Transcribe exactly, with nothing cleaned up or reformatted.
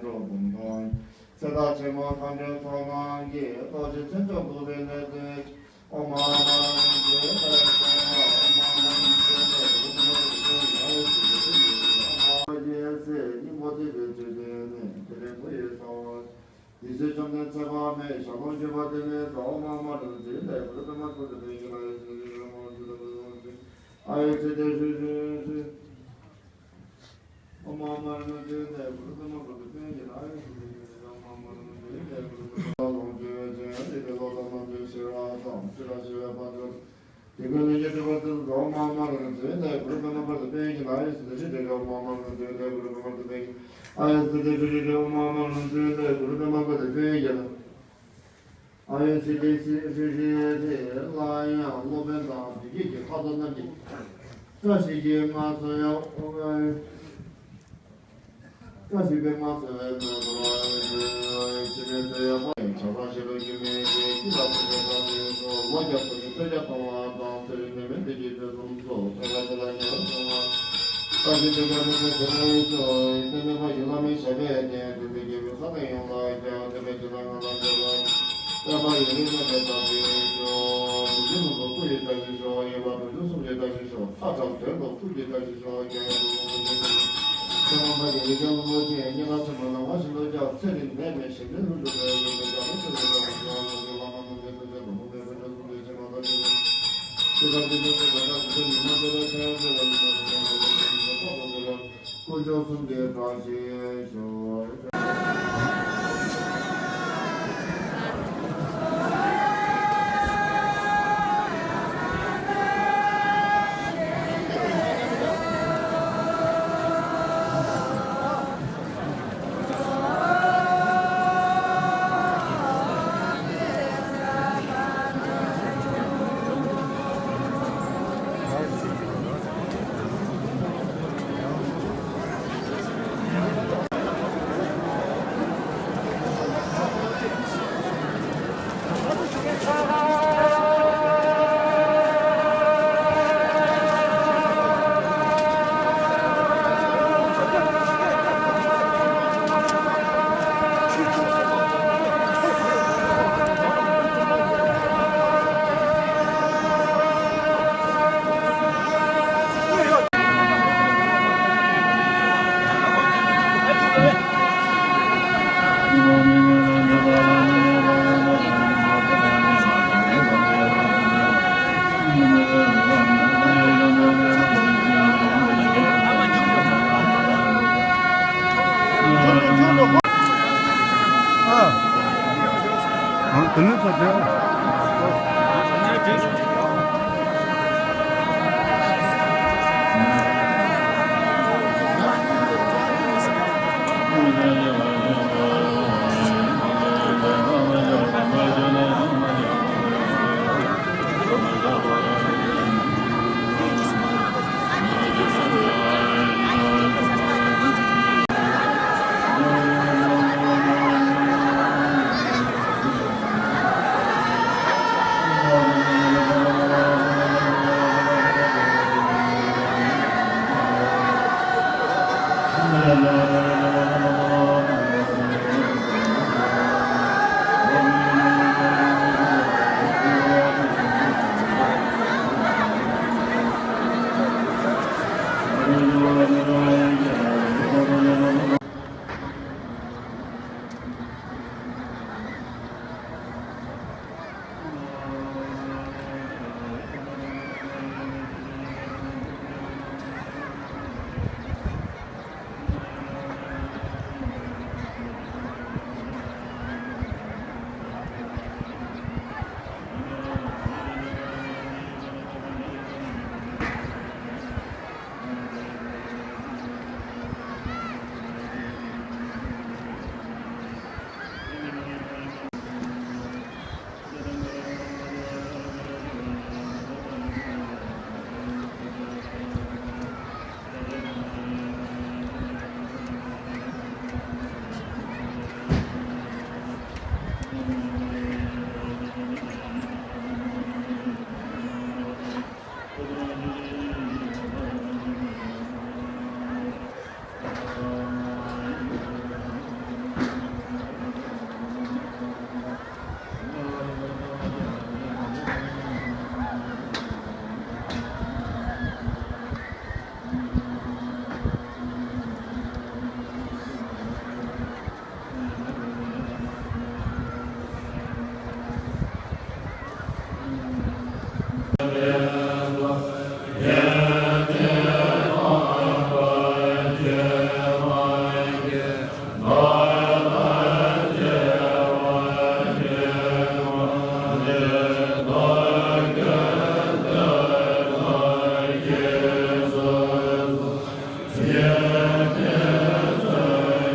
འགྲོ་འབུམ་ཐང་། ཚེ་བདག་ཆེན་མོ་མཁའ་འགྲོའི་ཚོགས་རྣམས་ཀྱིས། རྡོ་རྗེ་མཚན་མཆོག་འགུགས་པའི་ལས་མཛད་ཅིང་། ཨོཾ་ཨཱཿ་ནཱ་རོ་ཏེ་ཨོཾ་ཨཱཿ་ནཱ་རོ་ཏེ་ཨོཾ་ཨཱཿ་ནཱ་རོ་ཏེ་ཨོཾ་ཨཱཿ་ནཱ་རོ་ཏེ་ཨོཾ་ཨཱཿ་ནཱ་རོ་ཏེ། དེ་ཚེ་བཅོམ་ལྡན་འདས་ཚེ་དཔག་མེད་ཞལ་མཐོང་གྱུར་པ་དེ་ནས་ཨོཾ་ཨཱཿ་མ་ཎི་ལ་འཛིན་ལས་གུ་རུ་པདྨ་བཀོད་དེ་ཕན་ཞིང་ལ་ཡོད་ཟེར་ཏེ་ཨོཾ་ཨཱཿ་མ་ཎི་ལ་འཛིན་ལས་གུ་རུ་པདྨ་བཀོད་དེ་ཕན་ཞིང་ལ་ཡོད་ཟེར་ཏེ་ཨོཾ་ཨཱཿ་མ་ཎི་ལ་འཛིན་ལས་གུ་རུ་པདྨ་བཀོད་དེ་ཕན་ཞིང་ལ་ཡོད་ཟེར་ཏེ་ཨོཾ་ཨཱཿ་མ་ཎི་ལ་འཛིན་ལས་གུ་རུ་པདྨ་ལོངས་སྤྱོད་ཅན་ཡང་དེ་ལོ་ཙཱ་རྣམས་ཀྱི་ཤེས་རབ་དང་ཤེས་རབ་ཞི་བའི་དཔལ་འབྱོར། དེ་ཀུན་ལས་ཀྱང་གྲུབ་པ་ཚུལ་དུ་ཨོཾ་ཨཱཿ་མ་ཎི་ལ་འཛིན་ལས་གུ་རུ་པདྨ་བཀོད་དེ་ཕན་ཞིང་ལ་ཡོད་ཟེར་ཏེ་ཨོཾ་ཨཱཿ་མ་ཎི་ལ་འཛིན་ལས་གུ་རུ་པདྨ་བཀོད་དེ་ཕན་ཞིང་ཨ་ཡ་སི་ཏེ་ཀུ་ཤི་ཏེ་ཨོཾ་ཨཱཿ་མ་ཎི་ལ་འཛིན་ལས་གུ་རུ་པདྨ་བཀོད་དེ་ཕན་ཞིང་ལ། ཨ་ཡ་སི་ཏེ་ཤི་ཤི་ཤི་ཏེ་སླར་ཡང་སློབ་དཔོན་དང་བདེ་སྐྱིད་ཀྱི་ལྷ་ཚོགས་རྣམས་ཀྱིས་བཀྲ་ཤིས་ཀྱི་མངའ་གསོལ་ཡང་། བཀྲ་ཤིས་པའི་མངའ་གསོལ་བའི་མོས་གུས་ལ་འཇུག་པའི་ཕྱི་མའི་ཚེ་ཡང་པ་ཡང་བྱང་སེམས་ཤིན་ཏུ་སྐྱོ་མེད་ཀྱི་སྐྱིད་ལ་ཕན་པའི་བཀྲ་ཤིས་ཤོག་ལོ་བརྒྱ་འཚོ་ཞིང་ཚེ་བརྒྱ་ཐོབ་པ་དང་ཚེ་རིང་ནད་མེད་བདེ་སྐྱིད་ཕུན་སུམ་ཚོགས། ཐོས་པ་ཆེ་ལ་ཉེ་བར་འགྲོ་བ། བཀའ་བཞིན་དུ་ཀྱང་ཐུགས་ཀྱི་བྱིན་རླབས་ཤོག་ཡོན་ཏན་མེད་པ་ཡི་བླ་མའི་ཞབས་པད་བརྟན། བདུད་སྡེ་བརྒྱད་པའི་ས་དང་ཡུལ་ལ་ཁྱབ། བསྟན་པའི་བྱིན་རླབས་ངན་ལ་འགྲོ་བ། བསྟན་པ་ཡུན་རིང་གནས་པའི་བཀྲ་ཤིས་ཤོག་བདུད་རྩི་རྣམས་ལ་སྐུ་ཡི་བཀྲ་ཤིས་ཤོག་ཡེ་ཤེས་དྲུག་ཅུ་གསུམ་གྱི་བཀྲ་ཤིས་ཤོག་མཐའ་བྲལ་དོན་དུ་སྐུ་ཡི་བཀྲ་ཤིས་ཤོག་རྒྱལ་བའི་དྲུང་དུ་ཆེན་པོ་མཁན་ཆེན་པོ་ཆེན་སྙན་གྲགས་ཆེན་པོ་ནམ་མཁའ་བཞིན་དུ་ཁྱབ། ཚེ་རིང་ནད་མེད་གཞན་དོན་ལྷུན་གྲུབ་པའི་ཡོན་ཏན་རྒྱ་མཚོ་ཆེན་པོའི་བཀྲ་ཤིས་ཤོག་ལྷ་མོ་ནམ་མཁའི་མཐུ་ཆེན་པོ་མོ་མོའི་དཀོན་མཆོག་གསུམ་མཁན་ཆེན་པོ་དང་ཆེན་པོ། ཆོས་དང་ཆོས་ཅན་གྱི་བདག་ཅག་ཇི་ལྟར་ཉོན་མོངས་པའི་ཕན་ཡོན་ལ་ཉོན་མོངས་པའི་ཕན་ཡོན་ལ་ཉོན་མོངས་པའི་དཀོན་མཆོག་གསུམ་གྱི་བཀྲ་ཤིས་ཤོག